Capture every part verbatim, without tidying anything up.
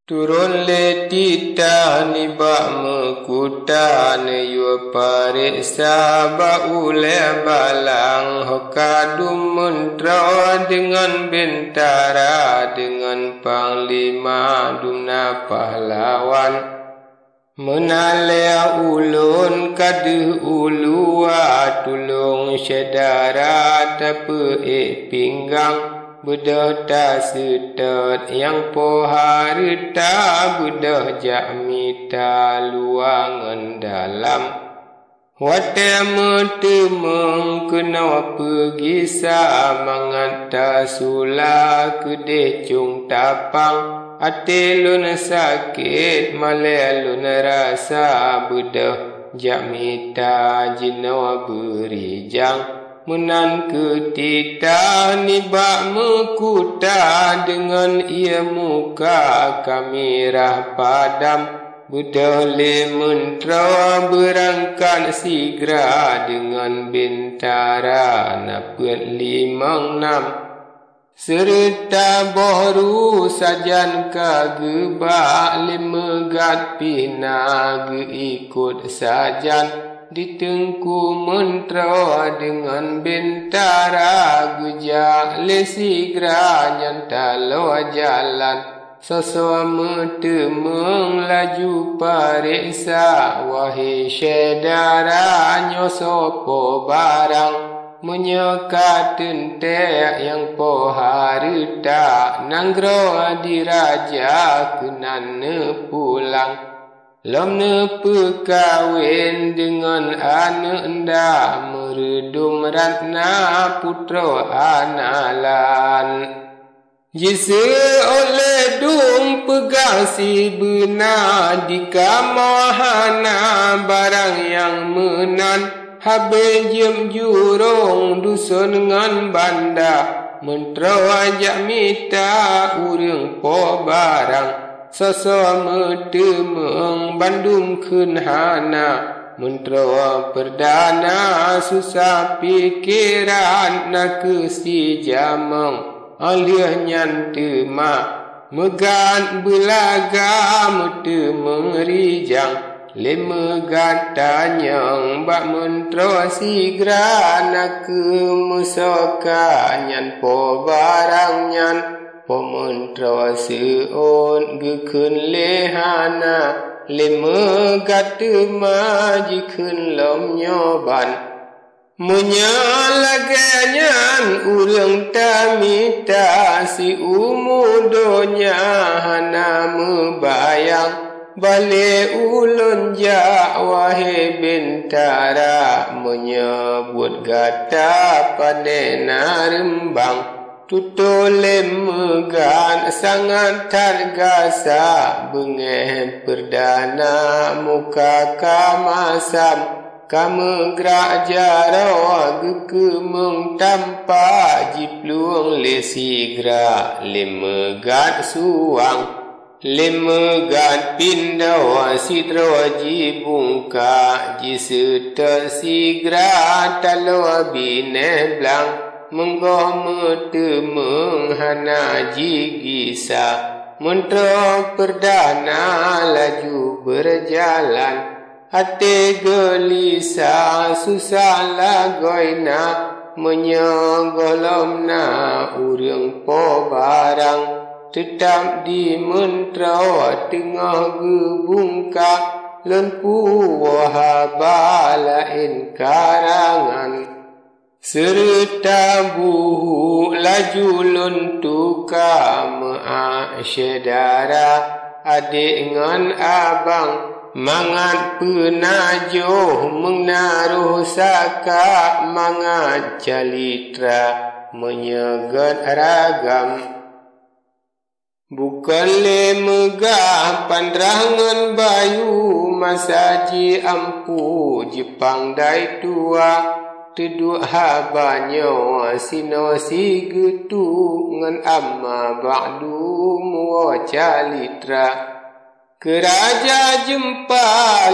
Turôn lé titah nibak meukuta, neuyue pareksa bak ulée balang. Ho ka dum meuntroe deungon bintara, deungon panglima dum na pahlawan. Meunan lé ulôn ka deuh u luwa, tulông syedara tapeuék pinggang, beudôh taseutôt nyang poh hareuta, beudôh jak mita luwa ngon dalam. Watée meuteumeung keunoe peugisa, mangat tasula keudeh cong tapang. Até lôn sakét, malée lôn rasa, beudôh jak mita jinoe beurijang. Meunan kheueh titah nibak meukuta, deungon ié muka ka mirah padam. Beudôh lé meuntroe beurangkat sigra, deungon bintara na peuet limong nam. Seureuta boh ru sajan ka geubak, lé meugat pih na geuikot sajan. Di teungku meuntroe deungon bintara, geujak lé sigra nyan taloe jalan. Soe-soe meuteumeung laju pareksa, wahé syedara, nyoe soe po barang. Meunyoe ka teuntée nyang po hareuta, nanggroe diraja keunan neupulang. Lom neupeukawen deungon aneuëk nda, Meureudum Ratna putroe Analan. Jiseuôt lé dum peugah sibeuna, di kamoe hana barang nyang meunan. Habéh jeuem jurông duson ngon banda, meuntroe jak mita ureuëng po barang. Soe-soe meuteumeung bandum kheun hana, meuntroe peurdana susah pikeran, na kheueh sijamong. Óh lheueh nyan teuma meugat beulaga, meuteumeung rijang lé meugat tanyong bak meuntroe sigra, na kheueh meusoka nyan po barang nyan. Po meuntroe seuôt geukheun lé hana, lé meugat teuma jikheun lom nyoe ban. Meunyoe lagée nyan ureuëng tamita, siumu donya hana meubayang. Balée ulôn jak, wahé bintara, meunyoe buet gata pane na reumbang. Tutoe lé meugat sangat that gasa, beungéh peurdana muka ka masam. Ka meugrak jaroe geukeumeung tampa, jiplueng lé sigra lé meugat suwang. Lé meugat pindoe sidroe jibungka, jiseutôt sigra taloe binéh blang. Meungoh meuteumeung hana jigisa, meuntroe peurdana laju beureujalan. Até geulisa susah lagoina, meunyoe gohlom na ureuëng po barang. Teutab di meuntroe teungoh geubungka, lôn puwoe haba laén karangan. Seureuta buhuk laju lôn tuka, meuáh syedara, adék ngon abang, mangat peunajoh, meuna roh saka, mangat calitra, meunyoe gét ragam. Bukon lé meugah pandrah ngon bayu, masa jiampu jipang dai tuwa. Teuduek haba nyoe sinoe sigeutu, ngon amma ba'du muwoe calitra. Keu raja jeumpa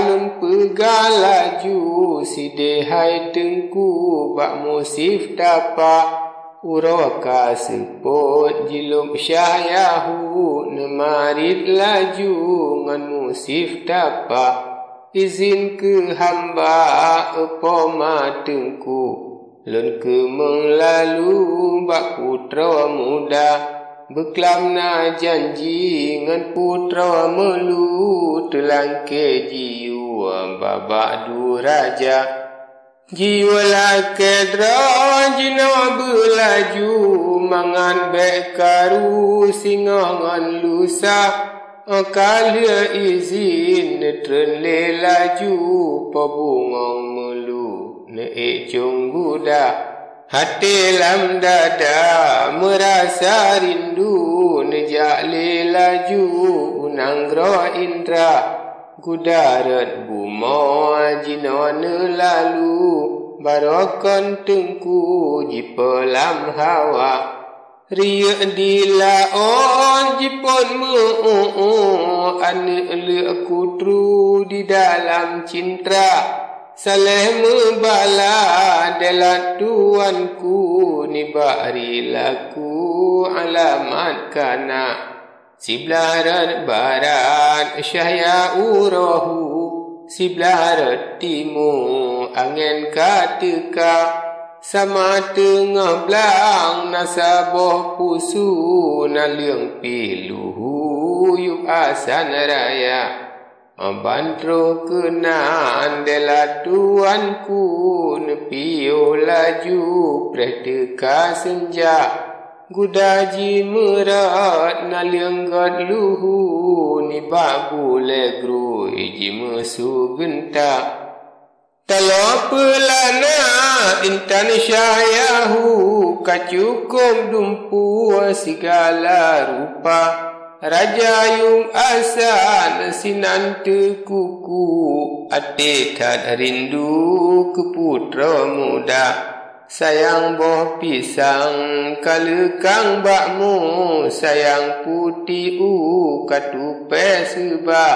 lôn peugah laju, sidéh hai teungku bak musif tapa. Uroe ka seupôt jilôb Syah Yahu, neumarit laju ngon Musif Tapa. Izin keu hamba, e po ma Teungku, lôn keumeung lalu bak putroe muda. Beuklam na janji ngon putroe meulu, teulangke jiyue babah duraja. Jiyue lakée droe jinoe beulaju, mangat bék karu singoh ngon lusa. Óh ka lheueh izin, neutreun lé laju po bungöng meulu, neuék cong guda. Até lam dada meurasa rindu, neujak lé laju u nanggroe Indra. Guda rot bumoe jinoe neulalu, baroe kon Teungku jipo lam hawa. Riyeuk di laôt jipot meu-uék, aneuëk leuk kutru di dalam cintra. Saléh meubala deulat tuanku, nibak rilaku alamat kana. Siblah rot barat syahya urohu, siblah rot timu angén ka teuka. Sama teungoh blang na saboh pusu, naleueng pih luhu yub asan raya. Ban troh keunan deulat tuanku, neupiôh laju preh teuka seunja. Guda jimeurot naleueng gét luhu, nibak bulée grui jimeusu geunta. Taloe peulana intan syah yahu, ka cukôp dumpeue sigala rupa. Raja yum asan sinan teukuku, até that rindu keu putroe muda. Sayang boh pisang ka leukang bak mu, sayang puti u ka tupée seuba,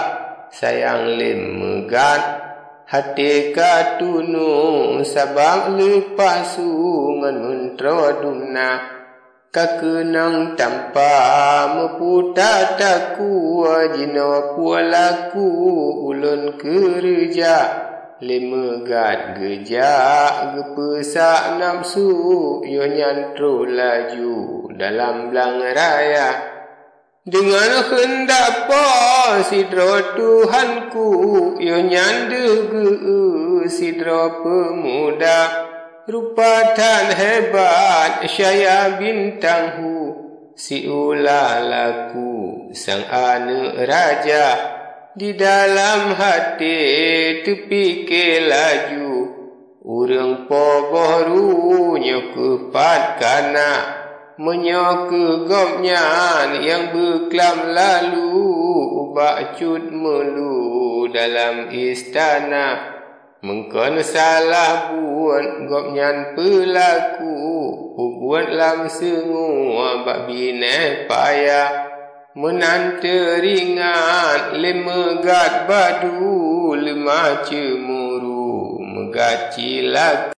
sayang lem meugat. Até ka tunu sabab leupah su ngon meuntroe dumna. Ka keunong tampa meuputa takue, jinoe peue laku ulôn keureuja. Lé meugat geujak geupeusak nafsu, yoh nyan troh laju dalam blang raya. Deungon keundak Po sidroe Tuhanku, yoh nyan deuh geu-eu sidroe peumuda. Rupa that hebat syaya bintang hu, siulah laku sang aneuëk raja. Di dalam até teupike laju, ureuëng Po boh ru nyoe keuh pat kana. Meunyoe keu gobnyan nyang beuklam lalu ubak cut meulu dalam istana, meungkon salah buet gobnyan peulaku, peubuet lam seungue bak binéh paya. Meunan teuringat lé meugat badu, leumah ceumuru meugat cilaka.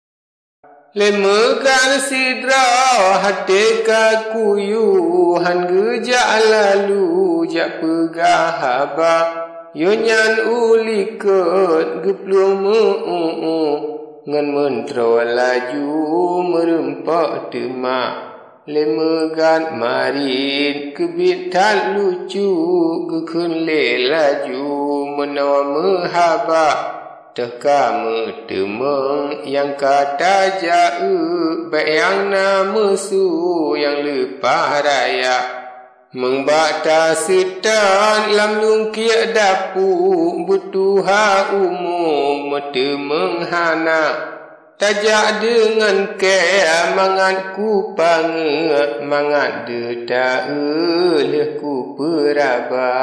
Lé meugat sidroe até ka kuyue, han geujak lalu jak peugah haba. Yoh nyan u likot geuplueng meu-uék, ngon meuntroe laju meurumpok teuma. Lé meugat marit keubiet that lucu, geukheun lé laju meunoe meuhaba. Teuh ka meuteumong nyang ka tajak eu, bék nyang na meusu nyang leupah raya. Meungbak taseutôt lam lungkiek dapu, beutuha umu meuteumong hana. Tajak deungon kée mangat kupangeut, mangat deuh ta-eu lheueh kupeuraba.